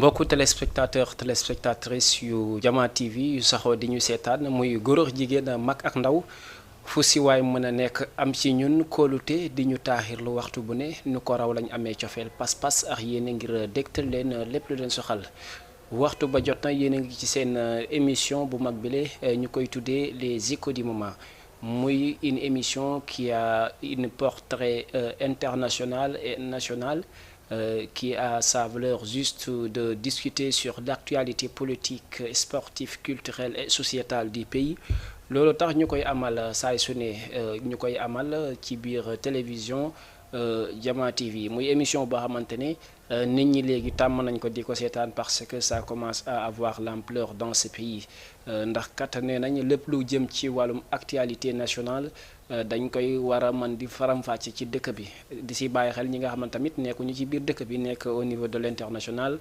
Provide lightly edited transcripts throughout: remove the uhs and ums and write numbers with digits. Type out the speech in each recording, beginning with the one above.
mbokku téléspectatrices yu Jama TV yu saxoo di ñu seetaan muy góor ak jigéen mag ak ndaw fu si waay mën a nekk am ci ñun kóolute di ñu taaxirlu waxtu bu ne nu ko raw lañ amee cofeel pas-pas ak yéen a ngir dégtal leen lépp lu leen soxal waxtu ba jot na yéen a ngi ci seen émission bu mag bile ñu koy tuddee les échos du moment muy une émission qui a une portée internationale et nationale. Qui a sa valeur juste de discuter sur l'actualité politique, sportive, culturelle et sociétale du pays loolu tax ñu koy amal saay su ne ñu koy amal ci biir télévision Jama TV muy émission boo xamante ne nit ñi léegi tàmm nañ ko di ko seetaan parce que ça commence à avoir l'ampleur dans ce pays ndax kat nee nañ lépp lu jëm ci wàllum actualité nationale dañ koy war a mën di faram-fàcce ci dëkk bi di si bàyyi xel ñi nga xamante tamit nekkuñu ci biir dëkk bi nekk au niveau de l'international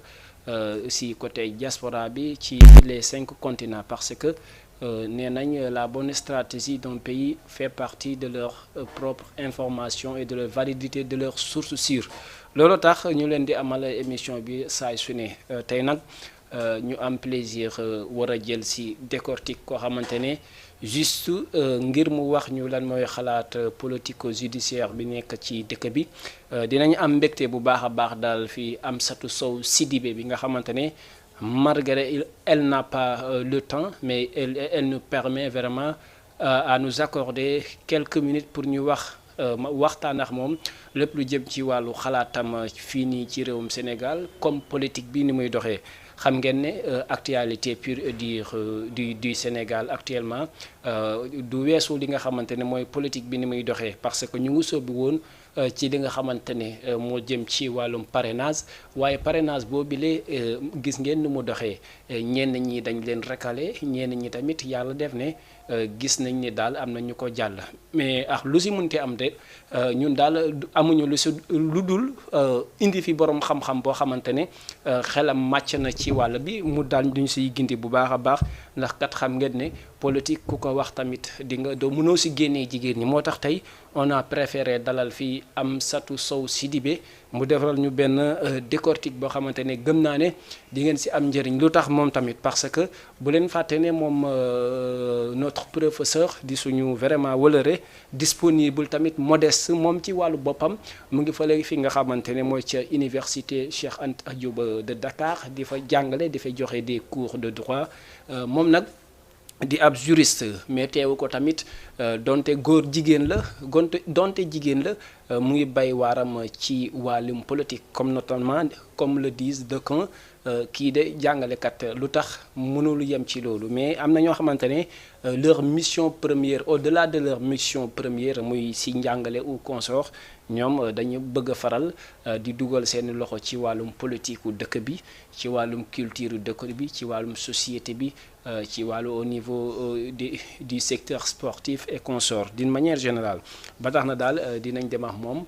aussi côté diaspora bi ci les 5 continents parce que nee nañ la bonne stratégie d'un pays fait partie de leur propre information et de leur validité de leurs sources sûres loolu tax ñu leen di amal émission bi saay su ne tey nag ñu am plaisir war a jël si décortique koo xamante ne juste ngir mu wax ñu lan mooy xalaat politico-judiciaire bi nekk ci dëkk bi dinañ am mbégte bu baax a baax daal fi Amsatou Sow Sidibé bi nga xamante ne malgré elle n'a pas le temps mais elle nous permet vraiment à nous accorder quelques minutes pour ñu waxtaan ak moom lépp lu jëm ci wàllu xalaatam fii nii ci réewum Sénégal comme politique bi ni muy doxee xam ngeen ne actualité pure et dure du Sénégal actuellement du weesu li nga xamante ne mooy politique bi ni muy doxee parce que ñu ngi sóobu woon ci li nga xamante ne moo jëm ci wàllum parrainage waaye parrainage boobile gis ngeen ni mu doxee ñenn ñi dañ leen recalé ñenn ñi tamit yàlla def ne gis nañ ni daal am na ñu ko jàll mais ak lu si mënti am de ñun daal amuñu lu dul indi fi borom xam-xam boo xamante ne xelam màcc na ci wàll bi mu daal duñ siy gindi bu baax a baax ndax kat xam ngeen ne politique ku ko wax tamit di nga doo mënoo si génnee jigéen ñi moo tax tey on a préféré dalal fii Amsatou Sow Sidibé mu defaral ñu benn décortique boo xamante ne gëm naa ne di ngeen si am njëriñ lu tax moom tamit parce que bu leen fàtte ne moom notre professeur di suñu vraiment wëlëre disponible tamit modeste moom ci wàllu boppam mu ngi fële fi nga xamante ne mooy ca université Cheikh Anta Diop de Dakar di fa jàngale di fa joxe des cours de droit moom nag di ab juriste mais teewu ko tamit donte góor jigéen la donte jigéen la mu ngi bay waaram ci wàllum politique comme notamment comme le disent d'aucuns kii de jàngalekat lu tax mënul yem ci loolu mais am na ñoo xamante ne leur mission première au-delà de leur mission première muy si njàngale ou consort ñoom dañu bëgg a faral di dugal seen loxo ci wàllum politique u dëkk bi ci wàllum culture dëkk bi ci wàllum société bi ci wàllu au niveau du secteur sportif et consort d'une manière générale ba tax na daal dinañ dem ak moom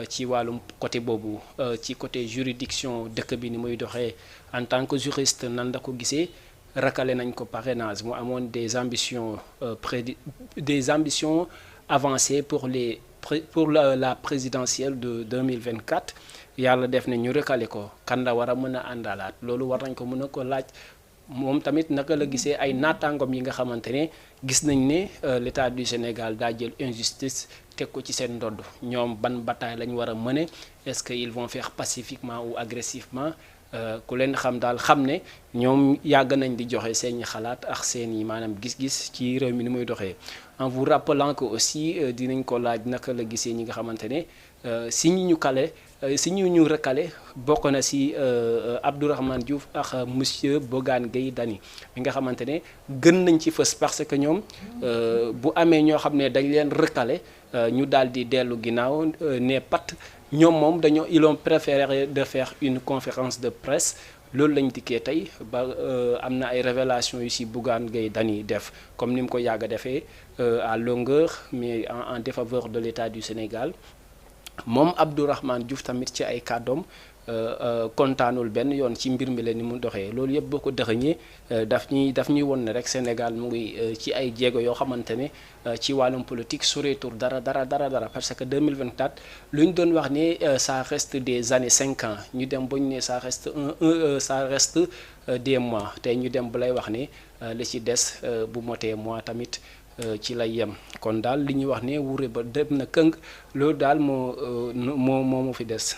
ci wàllum côté boobu ci côté juridiction dëkk bi ni muy doxee en tant que juriste nan la ko gisee rakale nañ ko parrainage mu amoon des ambitions des ambitions avancées pour la présidentielle de 2024 yàlla def ne ñu recalé ko kan la war a mën a àndalaat loolu war nañ ko mën a ko laaj moom tamit naka la gisee ay naataangoom yi nga xamante ne gis nañ ne l'état du Sénégal daa jël injustice teg ko ci seen ndodd ñoom ban bataille lañ war a mëne est-ce que ils vont faire pacifiquement ou agressivement ku leen xam daal xam ne ñoom yàgg nañ di joxe seeni xalaat ak seeni maanaam gis-gis ci réew mi ni muy doxee en vous rappelant que aussi dinañ ko laaj naka la gisee ñi nga xamante ne si ñu kale si ñu recalé bokk na si Abdourahmane Diouf ak monsieur Bougane Gueye Dany mi nga xamante ne gën nañ ci fës parce que ñoom bu amee ñoo xam ne dañ leen recalé ñu daal di dellu ginnaaw ne pat ñoom moom ils ont préféré de faire une conférence de presse loolu lañ dikkee tey ba am na ay révélations yu si Bougane Gueye Dany def comme ni mu ko yàgg a defee à longueur mais en défaveur de l'État du Sénégal moom Abdourahmane Diouf tamit ci ay kàddoom kontaanul benn yoon ci mbir mi la ni mu doxee loolu yëpp boo ko dëxëñee daf ñuy won ne rek Sénégal mu ngi ci ay jéego yoo xamante ne ci wàllum politique soreetul dara parce que 2024 lu ñu doon wax ne ça reste des années 5 ans ñu dem ba ñu ne ça reste des mois tey ñu dem ba lay wax ne li ci des bu motee mois tamit ci lay yem kon daal li ñuy wax ne wure ba dem na këng loolu daal moo fi des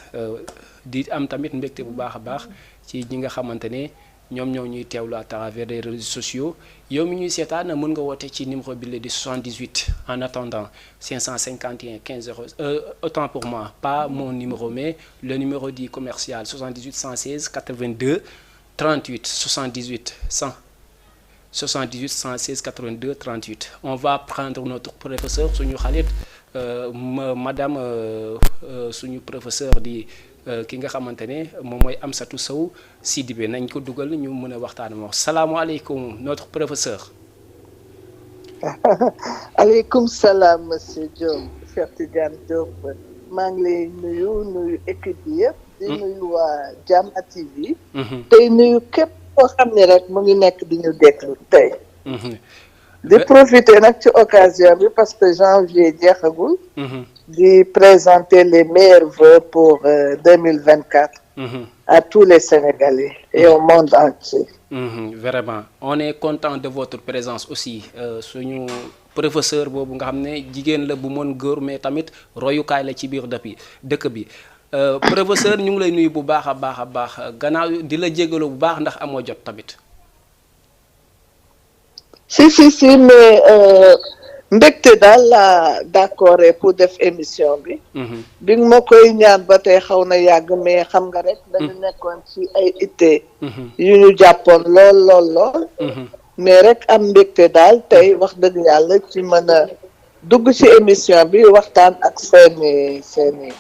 di am tamit mbégte bu baax a baax ci ñi nga xamante ne ñoom ñoo ñuy teewlu à travers les réseaux sociaux yow mi ñuy seetaan mën nga woote ci numéro bi la di 78 en attendant 551 15 0 autant pour moi pas mon numéro mais le numéro du commercial 78 116 82 38 78 116 82 38 on va prendre notre professeur suñu xarit madame suñu professeur di ki nga xamante ne moom mooy Amsatou Sow Sidibé nañ ko dugal ñu mën a waxtaan moom salaamaaleykum notre professeur. aleykum salaam monsieur Diop Cheikh Tidiane Diop maa ngi lay nuyu équipe bi yëpp. di nuyu waa Jama TV. tey nuyu képp koo xam ne rek mu ngi nekk di ñu déglu tey. di profiter nag ci occasion bi parce que janvier jeexagul. di présenter les meilleurs vœux pour 2024 à tous les Sénégalais et au monde entier. Vraiment on est content de votre présence aussi suñu professeur boobu nga xam ne jigéen la bu mën góor mais tamit royukaay la ci biir dëkk bi professeur ñu ngi lay nuyu bu baax a baax gannaaw di la jégalu bu baax ndax amoo jot tamit. si mais mbégte daal la d'accord pour def émission bi. bi nga ma koy ñaan ba tey xaw na yàgg mais xam nga rek dañu nekkoon ci ay itte yu ñu jàppoon lool. mais rek am mbégte daal tey wax dëgg yàlla ci mën a dugg ci émission bi waxtaan ak seeni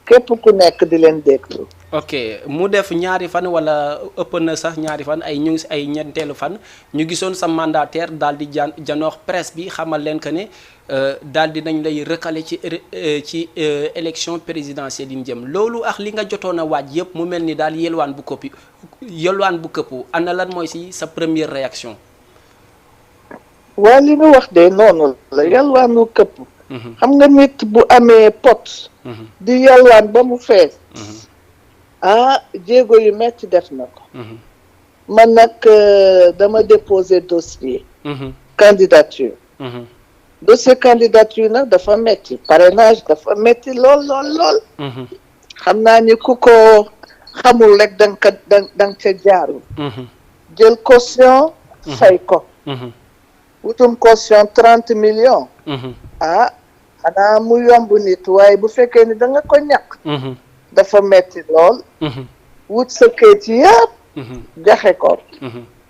képp ku nekk di leen déglu. ok mu def ñaari fan wala ëpp na sax ñaari fan ñu ngi si ay ñeenteelu fan ñu gisoon sa mandataire daal di janoox presse bi xamal leen que ne daal di nañ lay recalé ci élection présidentielle yi jëm loolu ak li nga jotoon a waaj yëpp mu mel ni daal yelwaan bu këppu ana lan mooy si sa première réaction. waa li nga wax de noonu la yelwaanu këpp. xam nga nit bu amee pot. di yelwaan ba mu fees. jéego yu metti def na ko. man nag dama déposer dossier. candidature. dossier candidature nag dafa metti parrainage dafa metti lool. xam naa ni ku ko xamul rek danga ca jaarul. jël caution. fay ko. wutum caution 30 millions. xanaa mu yomb nit waaye bu fekkee ni da nga ko ñàkk. dafa metti lool. wut sa kayit yëpp. joxe ko.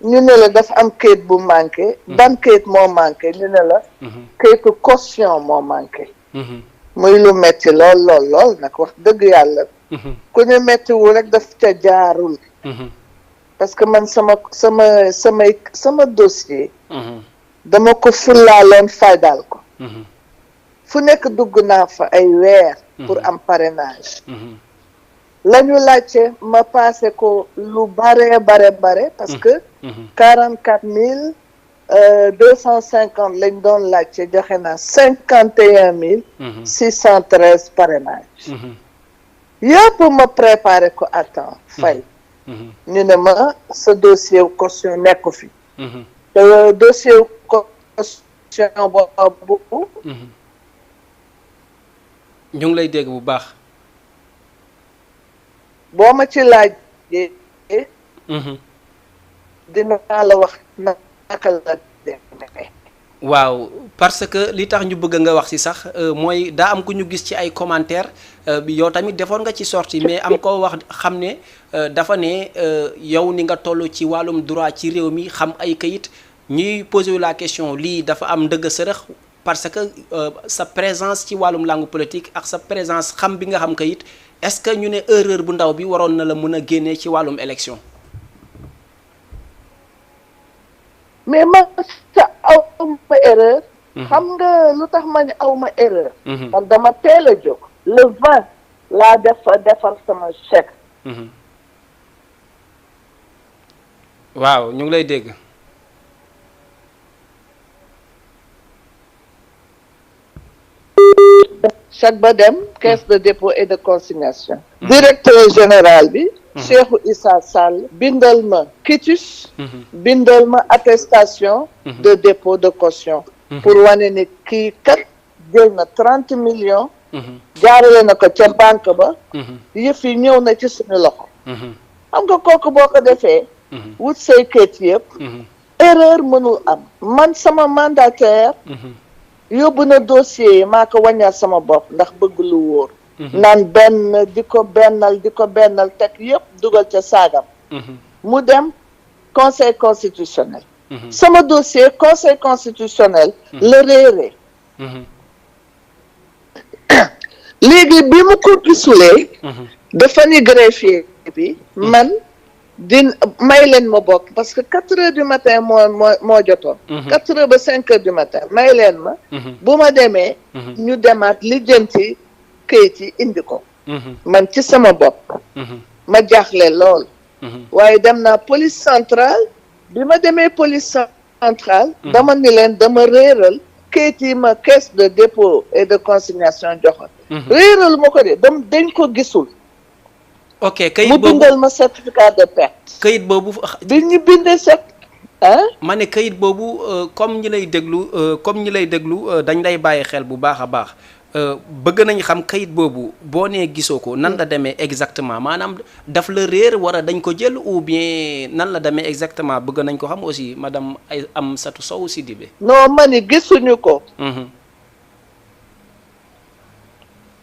ñu ne la dafa am kayit bu manqué. ban kayit moo manqué ñu ne la. kayitu caution moo manqué. muy lu metti lool nag wax dëgg yàlla. ku ne mettiwul rek daf ca jaarul. parce que man sama dossier. dama ko fullaaloon faydaal ko. fu nekk dugg naa fa ay weer. pour am parrainage. la ñu laajte ma passé ko lu bare parce que 44 250 lañ doon laajte joxe naa 51 613 parrainage. yëpp ma préparé ko à temps fay. ñu ne ma sa dossier caution nekku fi. te dossier caution boobu. ñu ngi lay dégg bu baax. boo ma ci laajee. dinaa la wax naka la demee. waaw parce que li tax ñu bëgg nga wax ci sax mooy daa am ku ñu gis ci ay commentaires yow tamit defoon nga ci sortie mais am ko wax xam ne dafa ne yow ni nga toll ci wàllum droit ci réew mi xam ay kayit ñuy poser la question lii dafa am ndëgg sërëx parce que sa présence ci wàllum langue politique ak sa présence xam bi nga xam kayit est-ce que ñu ne erreur bu ndaw bi waroon na la mën a génnee ci wàllum élection. mais man sa awma erreur. xam nga lu tax ma ne awma erreur. man dama teel a jóg. le 20 laa defar sama chèque. waaw ñu ngi lay dégg. chèque ba dem caisse de dépôt et de consignation. directeur général bi. Cheikhou Issa Sall bindal ma quitus. bindal ma attestation. de dépôt de caution. pour wane ni kii kat jël na 30 millions. jaarale na ko ca banque ba. yëf yi ñëw na ci suñu loxo. xam nga kooku boo ko defee. wut say kayit yëpp. erreur mënul am man sama mandataire. yóbbu na dossier yi maa ko wàññaat sama bopp ndax bëgg lu wóor. naan benn di ko bennal teg yëpp dugal ca saagam. mu dem conseil constitutionnel. sama dossier conseil constitutionnel. la réeree. léegi bi mu ko gisulee. dafa ni greffier bi man. may leen ma bokk parce que 4 heures du matin moo jotoon. 4 heures ba 5 heures du matin may leen ma. bu ma demee. ñu demaat lijjanti kayit yi indi ko. man ci sama bopp. ma jaaxle lool. waaye dem naa police centrale bi ma demee police centrale. dama ni leen dama réeral kayit yi ma caisse de dépôt et de consignation joxoon. réeral ma ko de dañ ko gisul. ok kayit mu boobu bindal ma certificat de perte. kayit boobu. bi ñu bindee ma ne kayit boobu comme ñi lay déglu dañ lay bàyyi xel bu baax a baax bëgg nañ xam kayit boobu boo nee gisoo ko nan la demee exactement maanaam daf la réer wala dañ ko jël ou bien nan la demee exactement bëgg nañ ko xam aussi madame Amsatou Sow Sidibé. non ma ni gisuñu ko.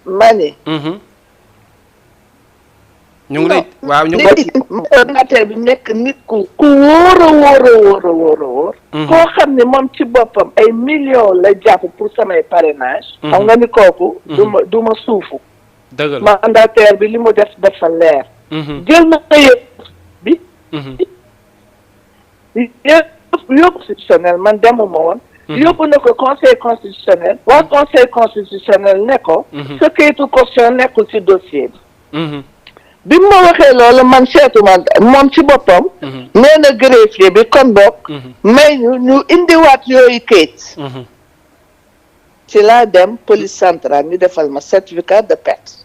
ma ni. ñu ngi lay waaw ñu léegi ordinateur bi nekk nit ku wóor a wóor. koo xam ne moom ci boppam ay millions la jàpp pour samay parrainage. xam nga ni kooku. du ma suufu. dëgg la mandataire bi li mu def dafa leer. jël na yëpp bi. yóbbu constitutionnel man demuma woon. yóbbu na ko conseil constitutionnel. waa conseil constitutionnel ne ko. sa kayitu caution nekkul ci dossier bi. bi ma waxee loolu man seetuma moom ci boppam. nee na greffier bi kon bokk. may ñu indiwaat yooyu kayit. ci laa dem police centrale ñu defal ma certificat de perte.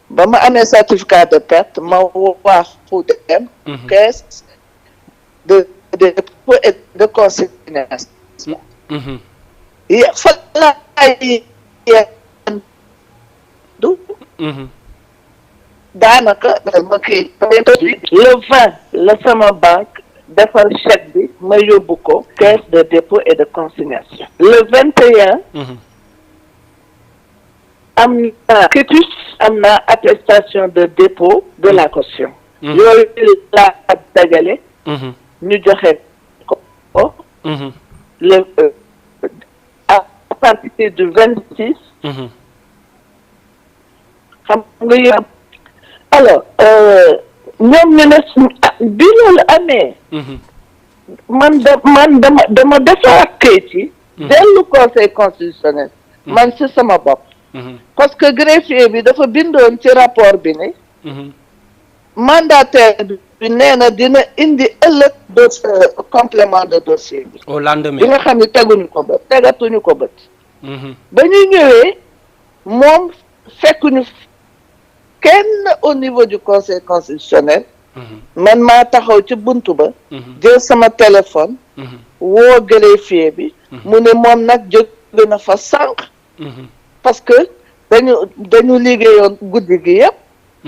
ba ma amee certificat de perte ma wax fu dem. caisse de dépôt et de consignation. fa laay yendu. daanaka ma kii le 20 la sama banque defar chèque bi ma yóbbu ko caisse de dépôt et de consignation. le 21. am na quitus am na attestation de dépôt de la caution. yooyu laa dajale. ñu joxe ko. le à partir du 26. xam nga yow. alors ñoom ñu ne bi loolu amee. man dama defaraat kayit yi. dellu conseil constitutionnel. man ci sama bopp. parce que greffier bi dafa bindoon ci rapport bi ne. mandataire bi nee na dina indi ëllëg complément de dossier bi. au lendemain bi nga xam ne tegatuñu ko bët. ba ñu ñëwee moom fekkuñu kenn au niveau du conseil constitutionnel. man maa taxaw ci buntu ba. jël sama téléphone. woo greffier bi. mu ne moom nag jóge na fa sànq. parce que dañu liggéeyoon guddi gi yëpp.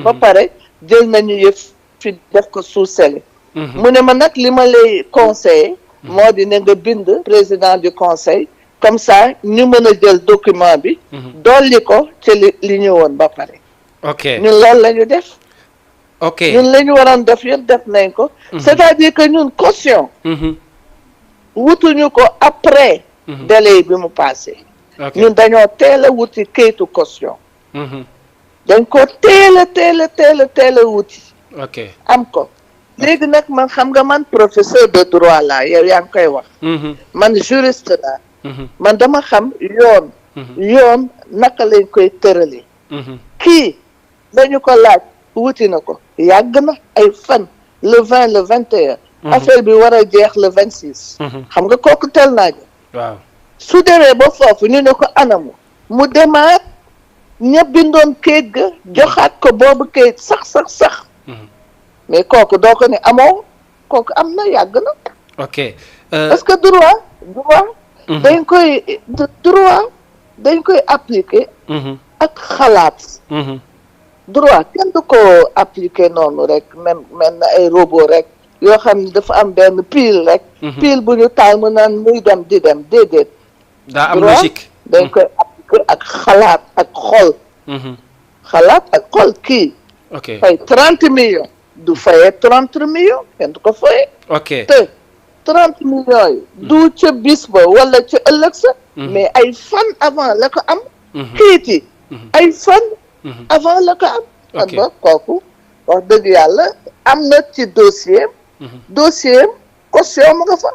ba pare jël nañu yëf fi def ko sous scellé. mu ne ma nag li ma lay conseillé. moo di ne nga bind président du conseil. comme ça ñu mën a jël document bi. dolli ko ci li ñëwoon ba pare. ok ñun loolu la ñu def. ok ñun la ñu waroon def yëpp def nañ ko. c'est-à-dire que ñun caution. wutuñu ko après. délai bi mu passé. ñun dañoo teel a wuti kayitu caution. dañ ko teel a wuti. ok am ko léegi nag man xam nga man professeur de droit la yow yaa ngi koy wax. man juriste la. man dama xam yoon. yoon naka lañ koy tëralee. kii dañu ko laaj wuti na ko yàgg na ay fan le 20 le 21 affaire bi war a jeex le 26 xam nga kooku tel naa ji waaw su demee ba foofu ñu ne ko anamu mu demaat ña bindoon kayit ga joxaat ko boobu kayit sax mais kooku doo ko ne amoo kooku am na yàgg na ok parce que droit dañ koy appliquer ak xalaat droit kenn du ko appliquer noonu rek même na ay robot rek yoo xam ne dafa am benn pile rek pile bu ñu taal mu naan muy dem di dem déedéet daa am logique dañ koy appliquer ak xalaat ak xol xalaat ak xol kii fay 30 millions du fayee 30 millions kenn du ko fayee te 30 millions yi du ca bis ba wala ca ëllëg sa mais ay fan avant la ko am kayit yi ay fan avant la ko am xam nga kooku wax dëgg yàlla am na ci dossier caution mu nga fa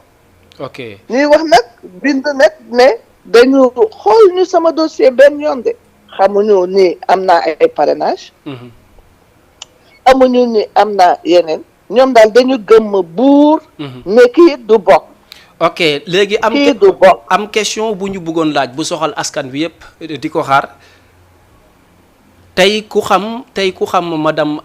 ñuy wax nag bind nag ne dañu xool ñu sama dossier benn yoon de xamuñu ni am naa ay parrainage amuñu ni am naa yeneen ñoom daal dañu gëmm buur ne kii du bokk léegi kii du bokk am question bu ñu bëggoon laaj bu soxal askan bi yëpp di ko xaar tey ku xam madame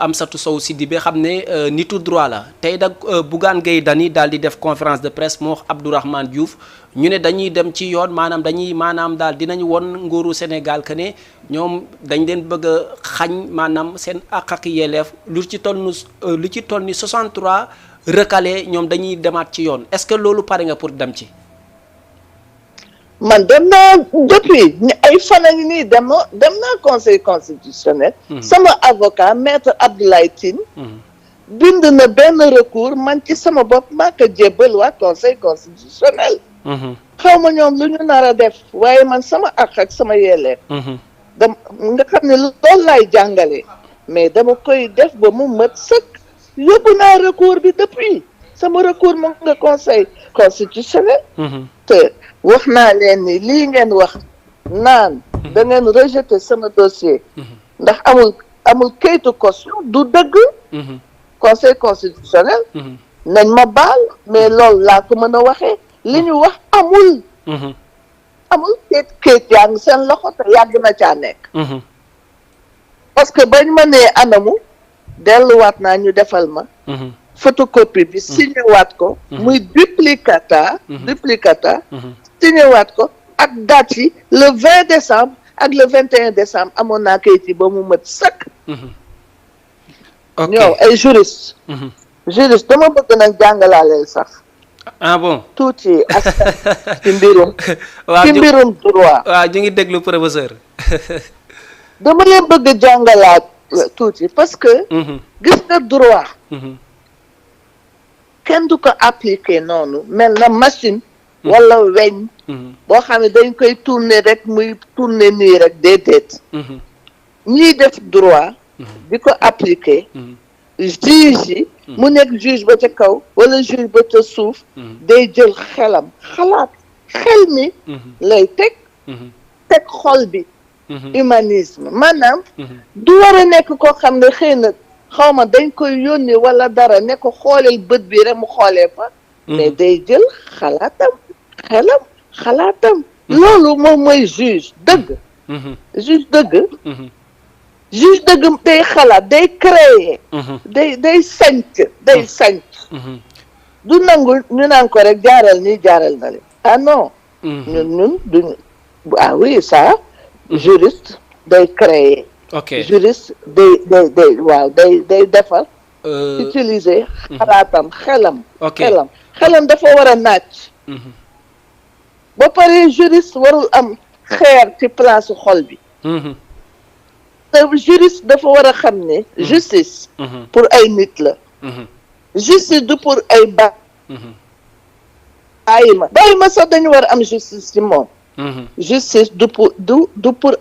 Amsatou Sow Sidibé xam ne nitu droit la tey nag Bougane Gueye Dany daal di def conférence de presse moo wax Abdourahmane Diouf ñu ne dañuy dem ci yoon maanaam daal dinañ won nguuru Sénégal que ne ñoom dañ leen bëgg a xañ maanaam seen àq ak yelleef lu ci toll ni 63 recalés ñoom dañuy demaat ci yoon est-ce que loolu pare nga pour dem ci. man dem naa depuis ay fan a ngi nii dem naa conseil constitutionnel. sama avocat maître Abdoulaye Tine. bind na benn recours man ci sama bopp maa ko jébbal waa conseil constitutionnel. xaw ma ñoom lu ñu nar a def waaye man sama àq ak sama yelleef. nga xam ne loolu laay jàngale. mais dama koy def ba mu mat sëkk. yóbbu naa recours bi depuis sama recours mu nga conseil constitutionnel. te wax naa leen ni lii ngeen wax naan da ngeen rejeter sama dossier. ndax amul kayitu caution du dëgg. conseil constitutionnel. nañ ma baal mais loolu laa ko mën a waxee. li ñu wax amul. amul kayit yaa ngi seen loxo te yàgg na caa nekk. parce que bañ ma nee anamu delluwaat naa ñu defal ma. photocopie bi signé waat ko. muy duplicata. signé waat ko ak date yi le 20 décembre ak le 21 décembre amoon naa kayit yi ba mu mët sëkk. ñoom ay juriste. juriste dama bëgg nag jàngalaaleel sax. ah bon tuuti ak ci mbirum. ci mbirum droit. waaw ñu ngi déglu professeur. dama leen bëgg jàngalaat tuuti parce que. gis nga droit. kenn du ko appliquer noonu mel na machine. wala weñ. boo xam ne dañ koy tourner rek muy tourner nii rek déedéet. ñiy def droit. di ko appliquer. juge yi. mu nekk juge ba ca kaw wala juge ba ca suuf. day jël xelam xalaat xel mi. lay teg xol bi. humanisme maanaam. du war a nekk koo xam ne xëy na xaw ma dañ koy yónni wala dara ne ko xooleel bët bi rek mu xoolee fa. mais day jël xalaatam. loolu moom mooy juge dëgg. juge dëgg day xalaat day créer. day sanc. du nangu ñu naan ko rek jaaral nii jaaral na leen. ah non. ñun duñu ah oui ça. juriste day créer. juriste day defar. utiliser xalaatam xelam. xelam dafa war a naaj. ba pare juriste warul am xeer ci place xol bi. te juriste dafa war a xam ne. justice. pour ay nit la. justice du pour ay bàyyi ma sax dañu war a am justice ci moom. justice du pour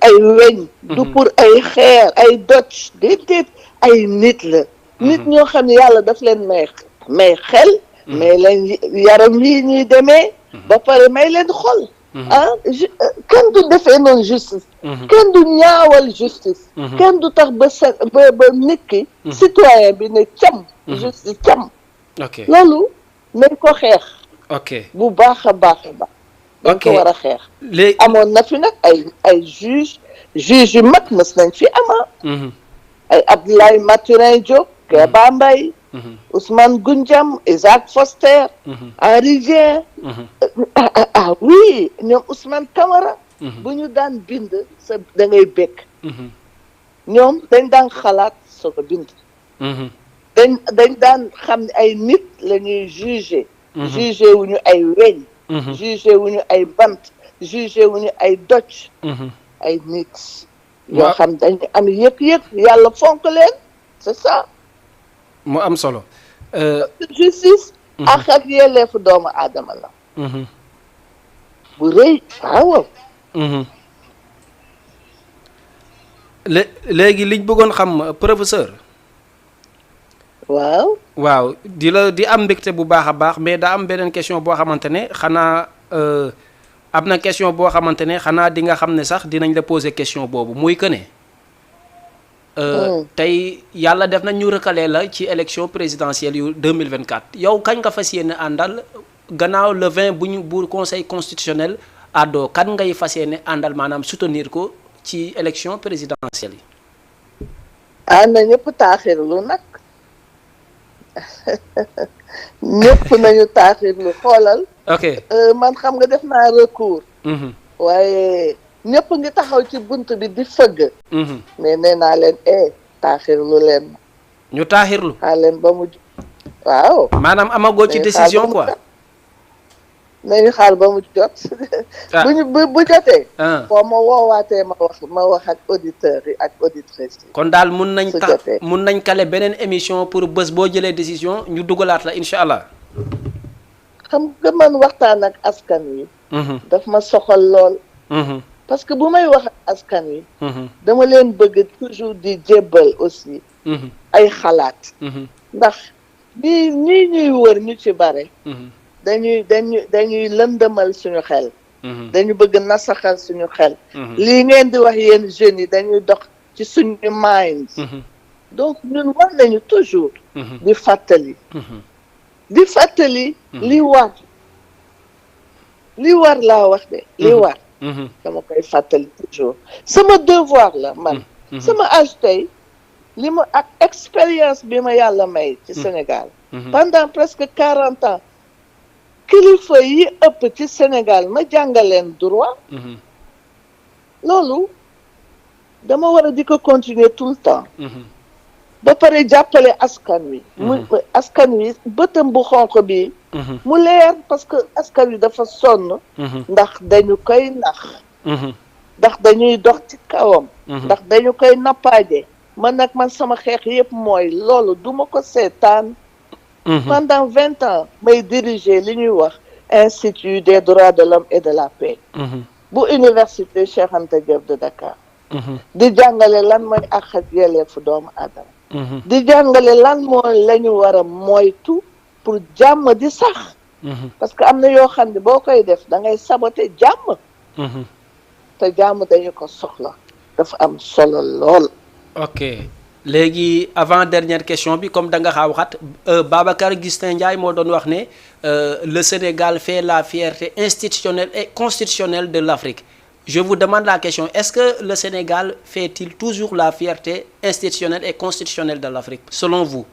ay weñ. du pour ay xeer ay doj déedéet ay nit la. nit ñoo xam ne yàlla daf leen may xel. may leen yaram lii ñuy demee. ba pare may leen xol. kenn du defee noonu justice. kenn du ñaawal justice. kenn du tax ba nit ki. citoyen bi ne cam. justice cam. ok loolu nañ ko xeex. ok bu baax a baax a baax. dañ ko war a xeex. léegi amoon na fi nag ay juge yu mag mës nañ fi ama. ay Abdoulaye Maturin Diop. Kéba Mbaye. Ousmane Goundiam, Isaac Foster. Henri Dieng. Oui ñoom Ousmane Camara. bu ñu daan bind sa da ngay békk. ñoom dañ daan xalaat soo ko bind. dañ daan xam ne ay nit la ñuy jugé. jugé wu ñu ay weñ. jugé wu ñu ay bant. jugé wu ñu ay doj. ay nit. yoo xam dañ am yëg-yëg yàlla fonk leen c'est ça. mu am solo. justice. ak yelleefu doomu aadama la. bu rëy waaw. léegi liñ bëggoon xam professeur. waaw di am mbégte bu baax a baax mais daa am beneen question boo xamante ne xanaa am na question boo xamante ne xanaa di nga xam ne sax dinañ la poser question boobu muy que ne. tey yàlla def na ñu recalé la ci élection présidentielle yu 2024 yow kañ nga fas yéene àndal gannaaw le 20 bu conseil constitutionnel àddoo kan ngay fas yéene àndal maanaam soutenir ko ci élection présidentielle yi. na ñëpp taaxirlu nag ñëpp nañu taaxirlu xoolal. ok man xam nga def naa recours. waaye ñëpp ngi taxaw ci bunt bi di fëgg. mais nee naa leen taaxirlu leen. ñu taaxirlu. xaar leen ba mu waaw. maanaam amagoo ci décision quoi. nañu xaar ba mu jot. bu jotee. foo ma woowaatee ma wax ak auditeurs yi ak auditrices yi. kon daal mun nañ kale beneen émission pour bés boo jëlee décision ñu dugalaat la incha allah. xam nga man waxtaan ak askan wi. daf ma soxal lool. parce que bu may wax ak askan wi. dama leen bëgg toujours di jébbal aussi. ay xalaat. ndax ñii ñuy wër ñu ci bare. dañuy lëndëmal suñu xel. dañu bëgg nasaxal suñu xel. lii ngeen di wax yéen jeunes yi dañuy dox ci suñu minds. donc ñun war nañu toujours. di fàttali. li war laa wax de li war. dama koy fàttali toujours sama devoir la man. sama âge tey li ma ak expérience bi ma yàlla may ci Sénégal. pendant presque 40 ans. kilifa yi ëpp ci Sénégal ma jàngaleen droit. loolu dama war a di ko continuer tout le temps. ba pare jàppale askan wi. askan wi bëtam bu xonq bi. mu leer parce que askan wi dafa sonn. ndax dañu koy nax. ndax dañuy dox ci kawam. ndax dañu koy nappaaje. man sama xeex yëpp mooy loolu duma ko seetaan. pendant 20 ans may diriger li ñuy wax Institut des droits de l'homme et de la paix. bu université Cheikh Anta Diop de Dakar. di jàngale lan mooy àq ak yelleefu doomu aadama. di jàngale lan mooy la ñu war a moytu pour jàmm di sax. parce que am na yoo xam ne boo koy def da ngay saboter jàmm. te jàmm dañu ko soxla dafa am solo lool. ok léegi avant dernière question bi comme da nga xaa waxat Babacar Gustin Ndiaye moo doon wax ne le Sénégal fait la fierté institutionnelle et constitutionnelle de l'Afrique. Je vous demande la question, est-ce que le Sénégal fait-il toujours la fierté institutionnelle et constitutionnelle de l'Afrique, selon vous?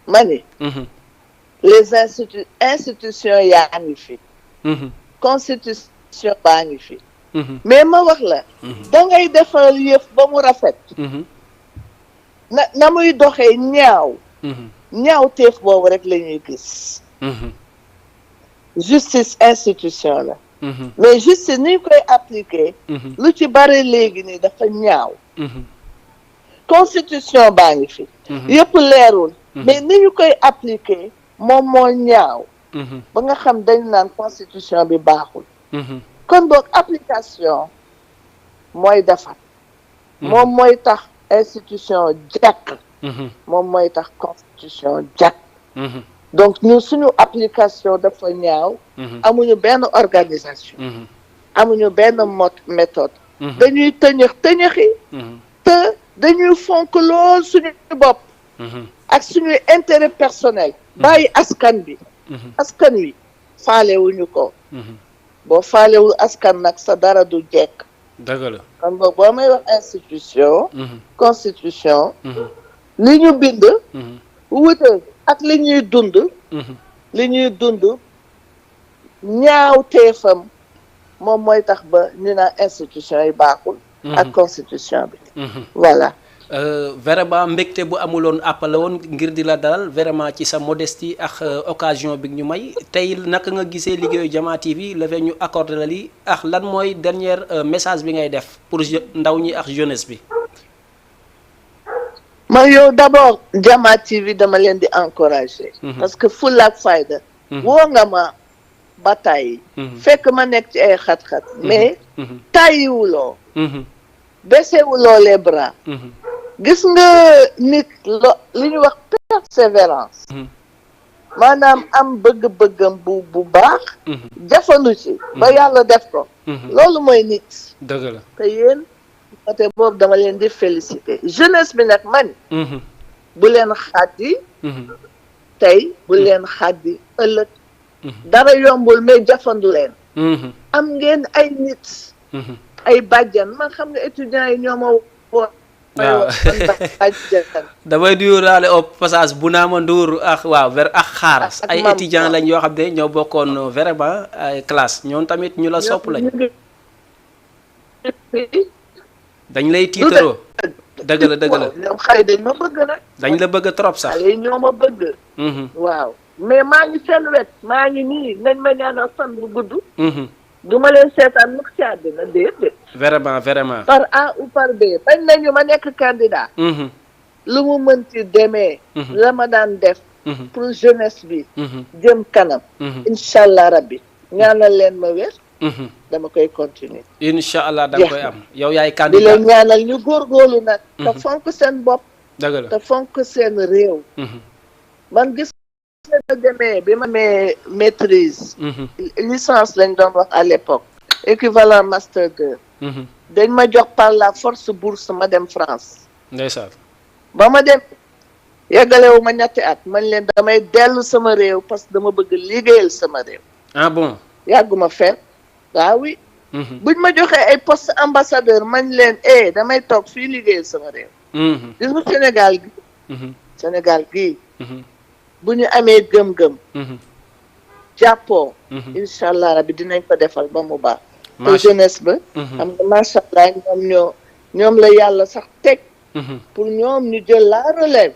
Mani, les institutions yaa ngi fi. Constitution baa ngi fi. mais ma wax la. da ngay defal yëf ba mu rafet. na muy doxee ñaaw. ñaaw teef boobu rek la ñuy gis. justice institution la. mais justice ni ñu koy appliquer. lu ci bare léegi nii dafa ñaaw. constitution baa ngi fi. yëpp leerul. mais ni ñu koy appliquer moom moo ñaaw. ba nga xam dañ naan constitution bi baaxul. kon boog application mooy defar. moom mooy tax institution jàkk. moom mooy tax constitution jàkk. donc ñun suñu application dafa ñaaw. amuñu benn organisation. amuñu benn méthode. dañuy tëñëxi. te dañuy fonk lool suñu bopp. ak suñuy intérêt personnel. bàyyi askan bi. askan wi faalewuñu ko. boo faalewul askan nag sa dara du jekk. dëgg la kon boog boo may wax institution. constitution. li ñu bind. wute ak li ñuy dund. li ñuy dund ñaaw teefam moom mooy tax ba ñu naan institution yi baaxul. ak constitution bi. voilà. vraiment mbégte bu amuloon àppale woon ngir di la dalal vraiment ci sa modestie ak occasion bi ñu may tey naka nga gisee liggéeyu Jama TV la fee ñu accordé la lii ak lan mooy dernier message bi ngay def pour ndaw ñi ak jeunesse bi. ma yow d'abord Jama TV dama leen di encourager. parce que fulla ak fayda. woo nga ma ba tàyyi. fekk ma nekk ci ay xat-xat. mais tàyyiwuloo. baissewuloo les bras. gis nga nit li ñuy wax persévérance. maanaam am bëgg-bëggam bu baax. jafandu ci ba yàlla def ko. loolu mooy nit. dëgg la te yéen côté boobu dama leen di féliciter jeunesse bi nag man. bu leen xaddi. tey bu leen xaddi ëllëg. dara yombul mais jafandu leen. am ngeen ay nit. ay bàjjan man xam nga étudiants yi ñoo ma woo. waaw damay nuyuwaale au passage bu naa ma nduur ak waaw ak xaaras ay étudiants lañ yoo xam ne ñoo bokkoon vraiment ay classe ñoom tamit ñu la sopp lañ. dañ lay tiitaroo. dëgg la dëgg la ñoom xale dañ ma bëgg nag. dañ la bëgg trop sax. xale yi ñoo ma bëgg. waaw mais maa ngi seen wet maa ngi nii nañ ma ñaanal fan bu gudd. du ma leen seetaan mukk ci àddina déedéet. vraiment. par A ou par B bañ nañu ma nekk candidat. lu mu mënti demee. la ma daan def. pour jeunesse bi. jëm kanam. incha allah rabbi ñaanal leen ma wér. dama koy continuer. incha allah da nga koy am yow yaay di candidat leen ñaanal ñu góorgóorlu nag. te fonk seen bopp. dëgg la te fonk seen réew. man gis nga demee bi ma amee maîtrise. licence lañ doon wax à l'époque. équivalent master 2. dañ ma jox par la force bourse ma dem France. ndeysaan. ba ma dem yeggalewu ma ñetti at man leen damay dellu sama réew parce que dama bëgg liggéeyal sama réew. ah bon. yàgguma fenn. waaw oui. buñ ma joxee ay poste ambassadeur man leen damay toog fii liggéeyal sama réew. gis nga Sénégal gi. Sénégal gii. bu ñu amee gëm-gëm. jàppoo. incha allah rabi dinañ ko defal ba mu baax. te jeunesse ba. xam nga macha allah ñoom la yàlla sax teg. pour ñoom ñu jël la relève.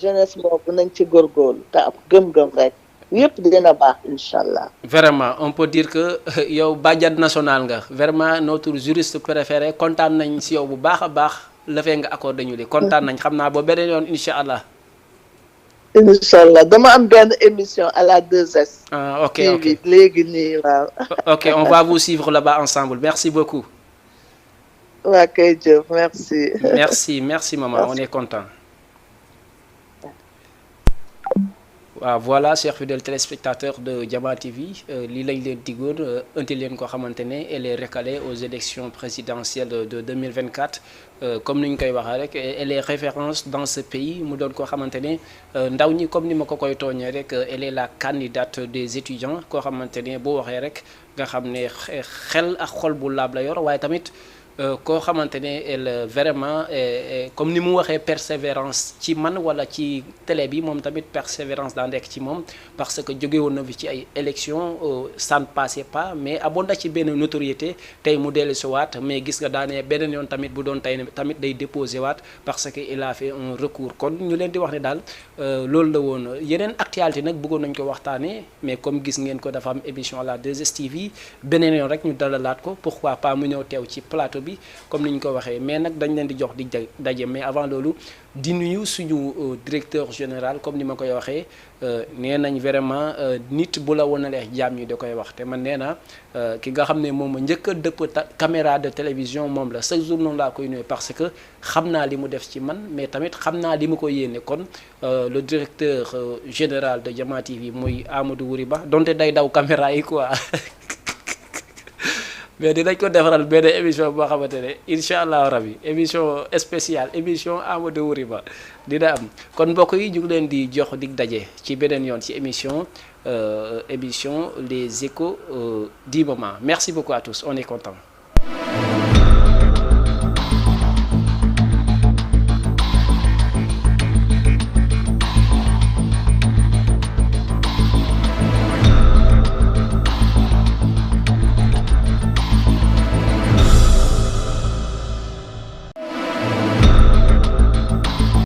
jeunesse boobu nañ ci góorgóorlu te ab gëm-gëm rek. yëpp dina baax incha allah. vraiment on peut dire que yow bàjjan national nga vraiment notre juriste préféré kontaan nañ si yow bu baax a baax la fee nga accordé ñu li kontaan nañ xam naa ba beneen yoon incha allah. incha allah dama am benn émission à la 2S. ok léegi nii waaw. ok on va vous suivre là-bas ensemble merci beaucoup. waa kay jëf merci. merci maman on est content. waaw voilà chers fidèles téléspectateurs de Jama TV lii lañ leen diggoon indi leen ko xamante ne elle est recalée aux élections présidentielles de 2024 comme ni ñu koy waxee rek elle est référence dans ce pays mu doon koo xamante ne ndaw ñi comme ni ma ko koy tooñee rek elle est la candidate des étudiants koo xamante ne boo waxee rek nga xam ne xel ak xol bu laab la yor waaye tamit koo xamante ne elle vraiment comme ni mu waxee persévérance ci man wala ci télé bi moom tamit persévérance daa nekk ci moom parce que jóge woon na fi ci ay élections ça ne passait pas mais aboon na ci benn notoriété tey mu dellu si waat mais gis nga daane beneen yoon tamit bu doon tey tamit day déposé waat parce que il a fait un recours kon ñu leen di wax ne daal loolu la woon yeneen actualité nag bëggoon nañ ko waxtaanee mais comme gis ngeen ko dafa am émission à la 2STV beneen yoon rek ñu dalalaat ko pourquoi pas mu ñëw teew ci plateau bi comme ni ñu ko waxee mais nag dañ leen di jox di daje mais avant loolu di nuyu suñu directeur général comme ni ma koy waxee nee nañ vraiment nit bu la wonalee jaam ñi da koy wax te man nee na ki nga xam ne moom njëkk a dëpp caméra de télévision moom la chaque jour noonu laa koy nuyu parce que xam naa li mu def ci man mais tamit xam naa li mu ko yéene kon le directeur général de Jama TV muy Amadou Wuri Ba donte day daw caméra yi quoi mais dinañ ko defaral benn émission boo xamante ne incha allah rabi émission spéciale émission Amadou Wuri Ba dina am kon mbokk yi ñu ngi leen di jox dig daje ci beneen yoon ci émission les échos du moment merci beaucoup à tous on est content.